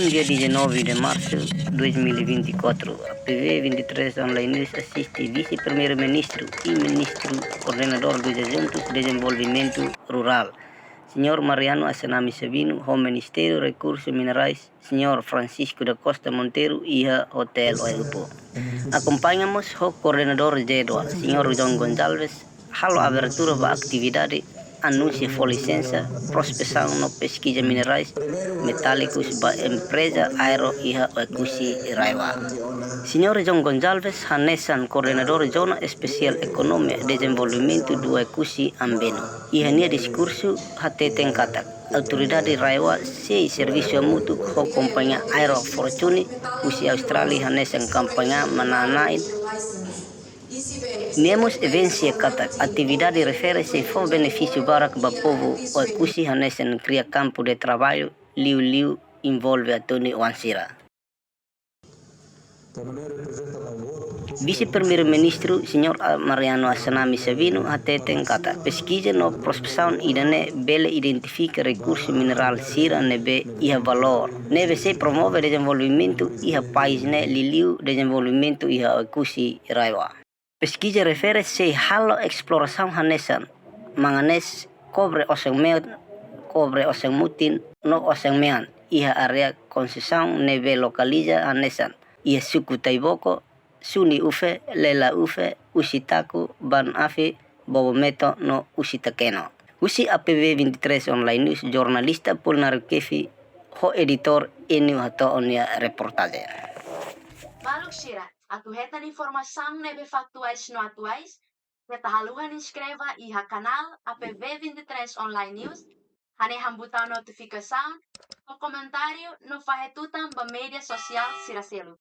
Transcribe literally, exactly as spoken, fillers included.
Dia dezanove de março de dois mil e vinte e quatro, A P V vinte e três Online News asiste Vise-Primeiru-Ministru e Ministru Koordenadór dos Asuntos Dezenvolvimentu Rurál, Señór Mariano Assanami Sabino, ho Ministru Rekursu Minerais, Señór Francisco da Costa Monteiro, iha Hotel Oe-Upo. Akompaña mós ho Koordenadór G dua, Señór João Gonçalves, halo abertura ba atividade anúnsiu fó lisensa, prospesaun no peskiza minerais metálikus ba empreza Aero iha Oe-Kusi RAEOA. Señór João Gonçalves hanesan Koordenadór Zona Espesiál Ekonomia Dezenvolvimentu do Oe-Kusi Ambeno. Iha nia diskursu hateten katak autoridade RAEOA sei servisu hamutuk ho kompañia Aero Fortune husi Austrália hanesan kompañia manán-na'in. Nia mós evidénsia katak atividade refere sei fó benefísiu barak ba povu Oe-Kusi hanesan kria kampu de traballu, liuliu envolve atuni oan sira. Vise-Primeiru-Ministru, Señór A-, Mariano Assanami Sabino, hateten katak peskiza no prospesaun ida-ne'e bele identifika rekursu minerál sira ne'ebé iha valór, ne'ebé sei promove dezenvolvimentu iha país ne'e, liuliu dezenvolvimentu iha Oe-Kusi RAEOA. Peskiza refere sei halo esplorasaun hanesan manganés, kobre osan-mean, kobre osan-mutin no osan-mean iha área konsesaun ne'ebé lokaliza hanesan iha suku Taiboko, Suni Ufe, Lela Ufe, Usi Taku, Ban Afi, Bobo Meto no Usi Takeno. Husi A P V vinte e três Online News, jornalista Polnarev Kefi, ho editór Enio hato'o nia reportajen. Maluk sira, atu hetan informasaun ne'ebé faktuais no atuais, keta haluha inskreve iha kanál A P V vinte e três Online News, hanehan butaun notifikasaun, fó komentáriu no fahe tutan ba média sosiál sira seluk.